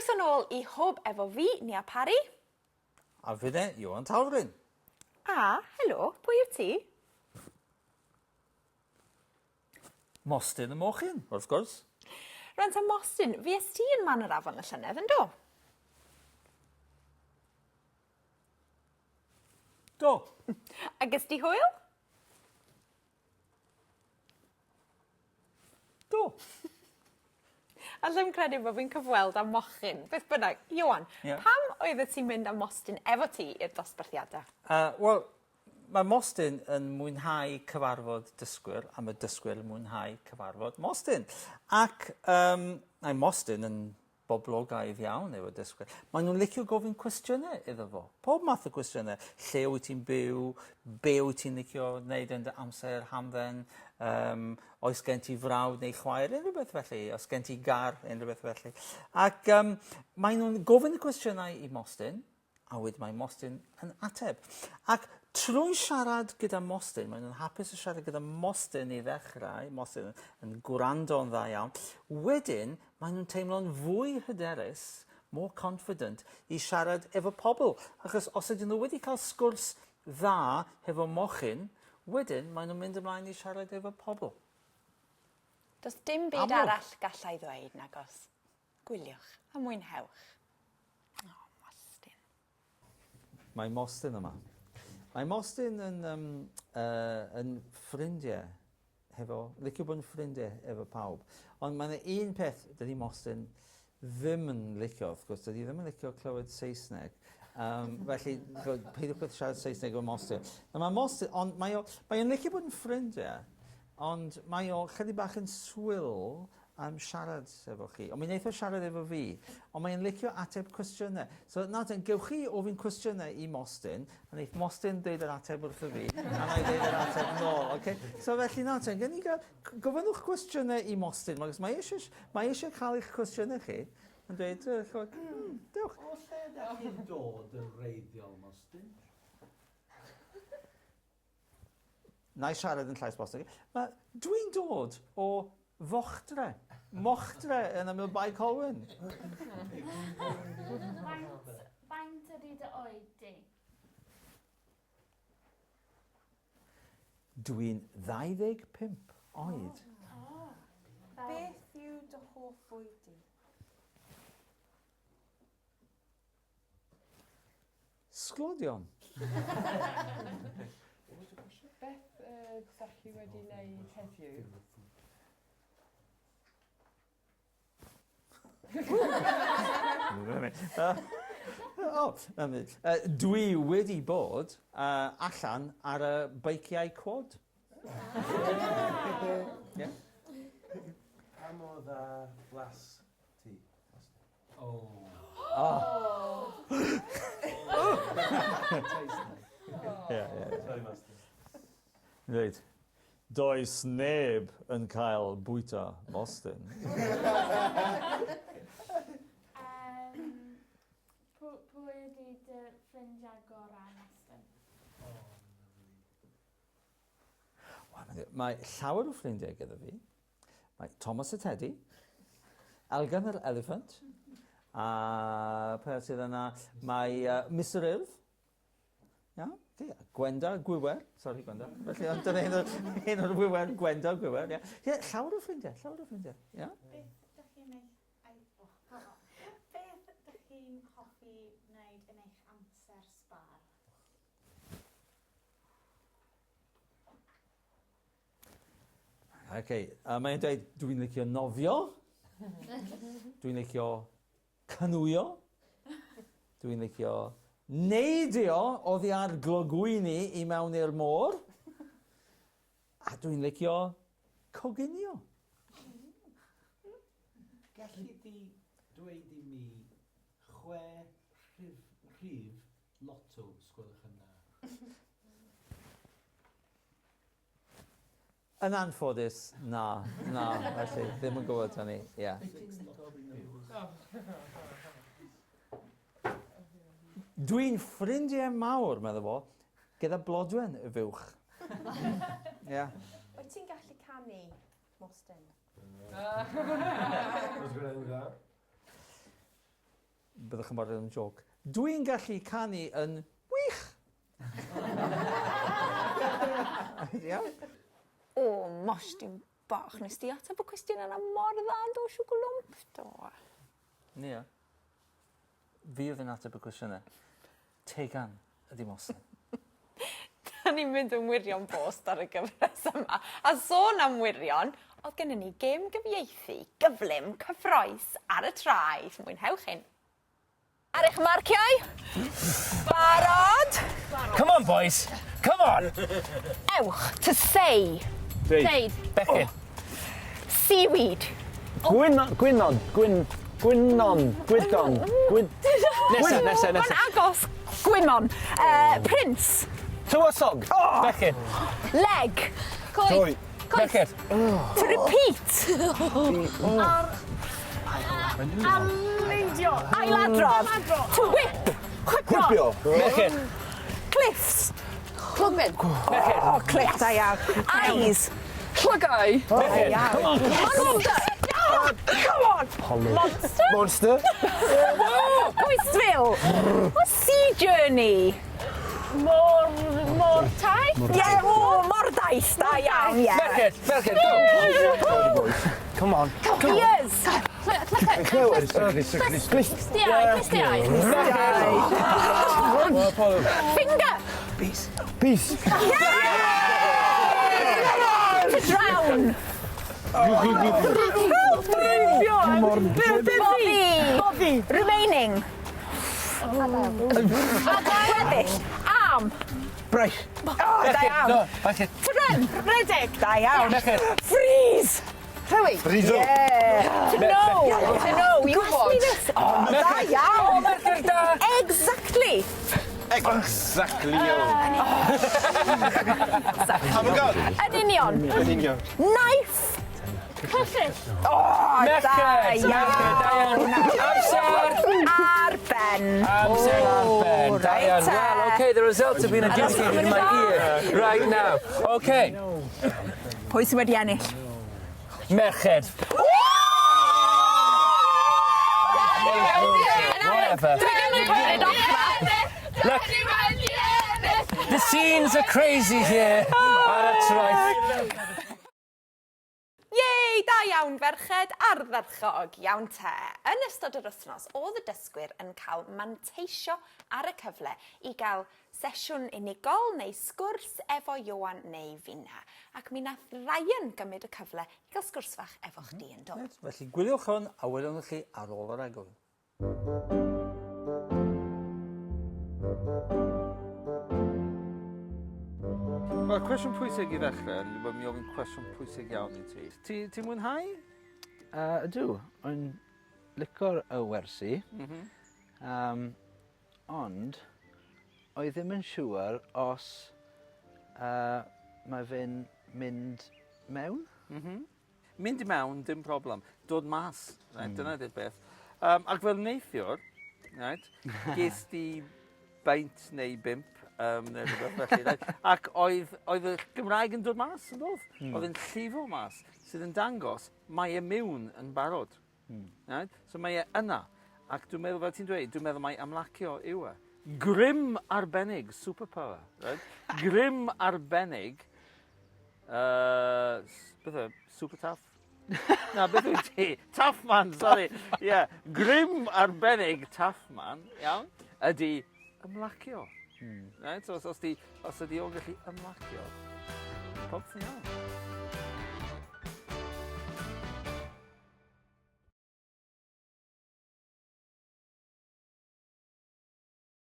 Croeso nôl i Hwb efo fi, Nia Parry. A finne, Ioan Talfryn. A, helo, pwy wyt ti? Mostyn y mochyn, wrth gwrs. Rwan ta Mostyn, fues ti yn Man yr Afon y llynedd, yn do? Do. A ges di hwyl? Do. Alla i'm credu bo' fi'n cyfweld â mochyn. Beth bynnag, Ioan, Ie. pam oeddet ti'n mynd â Mostyn efo ti i'r dosbarthiada? Yy wel, mae Mostyn yn mwynhau cyfarfod dysgwyr a ma' dysgwyr yn mwynhau cyfarfod Mostyn. Ac yym mae Mostyn yn boblogaidd iawn efo dysgwyr. Maen nhw'n licio gofyn cwestiynau iddo fo. Pob math o gwestiynau. Lle wyt ti'n byw? Be wyt ti'n licio wneud yn dy amser hamdden? Um, oes gen ti frawd neu chwaer? Unrhyw beth felly. Oes gen ti gar? Unrhyw beth felly. Ac um, maen nhw'n gofyn y cwestiynau i Mostyn, A wedyn mae Mostyn yn ateb. Ac trwy siarad gyda Mostyn, maen nhw'n hapus i siarad gyda Mostyn i ddechrau, Mostyn yn, yn gwrando yn dda iawn. Wedyn, maen nhw'n teimlo'n fwy hyderus, more confident, i siarad efo pobl. Achos os ydyn nhw wedi cael sgwrs dda hefo mochyn, wedyn maen nhw'n mynd ymlaen i siarad efo pobl. Does dim byd Amlwg. arall gallai ddweud, nagos. Gwyliwch a mwynhewch. O, Mostyn. Mae Mostyn yma. Mae Mostyn yn, um, uh, yn ffrindiau hefo, licio bod yn ffrindiau efo pawb. Ond mae yna un peth dydy Mostyn ddim yn licio, wrth gwrs, dydy ddim yn licio clywed Saesneg. Um, felly, peidiwch byth siarad Saesneg efo Mostyn. Na, mae Mostyn, ond mae o, mae o'n licio bod yn ffrindiau, ond mae o chydig bach yn swil am siarad efo chi. Ond mi wneith o siarad efo fi. Ond mae'n licio ateb cwestiynau. So, nawr ten, gewch chi ofyn cwestiynau i Mostyn, a wneith Mostyn dweud yr ateb wrtho fi, a na i dweud yr ateb nôl, okay? So felly, nawr ten, gen i gael, gofynnwch cwestiynau i Mostyn, mae eisiau, mae eisiau cael eich cwestiynau chi, yn dweud, chod, dewch. O lle ydych chi'n dod yn wreiddiol, Mostyn? Na i siarad yn llais bosib. Mae, dwi'n dod o Fochdre. Mochdre yn ymyl Bae Colwyn. Faint, faint ydy dy oed di? Dwi'n 25 oed. Oh. Beth yw dy hoff fwyd di? Sglodion. Beth yy dach chi wedi wneud heddiw? O, dwi wedi bod uh, allan ar y beiciau quad. yeah. Pa mor dda blas ti? Oh. Oh. Yeah, yeah. Sorry, Master. Reit. Does neb yn cael bwyta Mostyn. Um, pwy ydy dy ffrindiau gorau, Mostyn? Oh, mae llawer o ffrindiau gyda fi. Mae Thomas y Teddy, Elgan yr Elephant, a pwy sydd yna? Mae uh, Mr Urdd, Ia, okay. Gwenda Gwiwer, sorry Gwenda. Felly, ond dyna un o'r, un o'r Wiwer, Gwenda Gwiwer, ie. Ie, llawer o ffrindiau, llawer o ffrindiau, ie. Beth dych chi'n eich... Oh, Beth dych chi'n hoffi wneud yn eich amser sbâr? Ok, a mae'n dweud, dwi'n licio nofio, dwi'n licio canwio, dwi'n licio neidio oddi ar glogwyni i mewn i'r môr, a dwi'n licio coginio. Gelli di dweud i mi chwe rhif, rhif lotto, sgwelwch yn dda? Yn anffodus, na, na, felly ddim yn gwybod hynny, ie. Yeah. Dwi'n ffrindiau mawr, meddwl fo, gyda Blodwen y fuwch. yeah. Wyt ti'n gallu canu, Mostyn? Byddwch yn barod am jôc. Dwi'n gallu canu yn wych! Iawn? O, Mostyn bach, nes di ateb y cwestiwn yna mor dda yn do, siwgr lwmp? Do. Nia, fi oedd yn ateb y cwestiynau. Tegan ydi Mostyn. Da ni'n mynd yn wirion bost ar y gyfres yma. A sôn am wirion, oedd gennym ni gêm gyfieithu gyflym cyffroes ar y traeth. Mwynhewch hyn. Ar eich marciau. Barod? Come on boys, come on! Ewch, to say. Deud. Bechgyn. Seaweed. Gwyn, gwynon, gwyn, gwynon, gwydon, gwyd... Nesa, nesa, nesa. Mae'n agos. Gwymon. Uh, prince. Tywysog. Oh. Bechgyn. Leg. Coed. Bechgyn. To repeat. Ar... Amneidio. Ailadrodd. To whip. Whipio. Bechgyn. Cliffs. Clogfyn. Oh, cliff, da iawn. Eyes. Llygau. Bechgyn. Come on. Monster. Oh, come on. Monster. Monster. Bwysfil. Sea journey. Môr, môr taith? Ie, o, mordaith, da iawn, ie. Merched, merched, go! Come on. Ears. Clustiau, clustiau. Finger. Peace. To drown. Boddi. Boddi. Remaining. Gweddill. Arm. Braich. O, da iawn. No, bechgyn. To run. Redeg. Da iawn. Merched. Freeze. Rhewi. Frizo. To know. To know. You asked me this. Oh, da iawn. Merched da! Exactly. Exactly. Have a go. Yn union. Yn union. Knife. Cyllyll. O, da Merched! Merched, da iawn. iawn. Amser! Ar ben. Amser ar ben. Da reit iawn. te. Well, okay, the results have been adjudicated in my ear right now. Okay, Pwy sydd wedi ennill? merched. Whatever. Dwi ddim yn cymryd off na. Look, the scenes are crazy here ar y traeth. Yay! Da iawn ferched, ardderchog, iawn te. Yn ystod yr wythnos, oedd y dysgwyr yn cael manteisio ar y cyfle i gael sesiwn unigol neu sgwrs efo Ioan neu finna. Ac mi nath Ryan gymryd y cyfle i gael sgwrs fach efo chdi yn do. Reit, felly gwyliwch hwn a welwn ni chi ar ôl yr egwyl. Wel, cwestiwn pwysig i ddechrau, wel, mi ofyn cwestiwn pwysig iawn i ti. Ti, ti'n mwynhau? Ydw, o'n licor y wersi, mm -hmm. ond oedd ddim yn siŵr os mae fe'n mynd mewn. Mm -hmm. Mynd i mewn, dim problem. Dod mas, right? Mm. Dyna ydy'r beth. Um, ac fel neithiwr, right, ges di beint neu bimp, um, neu rhywbeth felly. Right? Ac oedd, oedd y Gymraeg yn dod mas, yn doedd? Mm. Oedd yn llifo mas, sydd yn dangos mae e mewn yn barod. Mm. Right? So mae e yna. Ac dwi'n meddwl, fel ti'n dweud, dwi'n meddwl mai ymlacio yw e. Grym arbennig, superpower. Right? Grym arbennig, uh, beth e, super tough? Na, beth wyt ti? Tough man, sorry. Yeah. Grym arbennig, tough man, iawn, ydy ymlacio. Mm. Right? So, os, os, di, os ydy o'n gallu ymlacio, popeth yn iawn.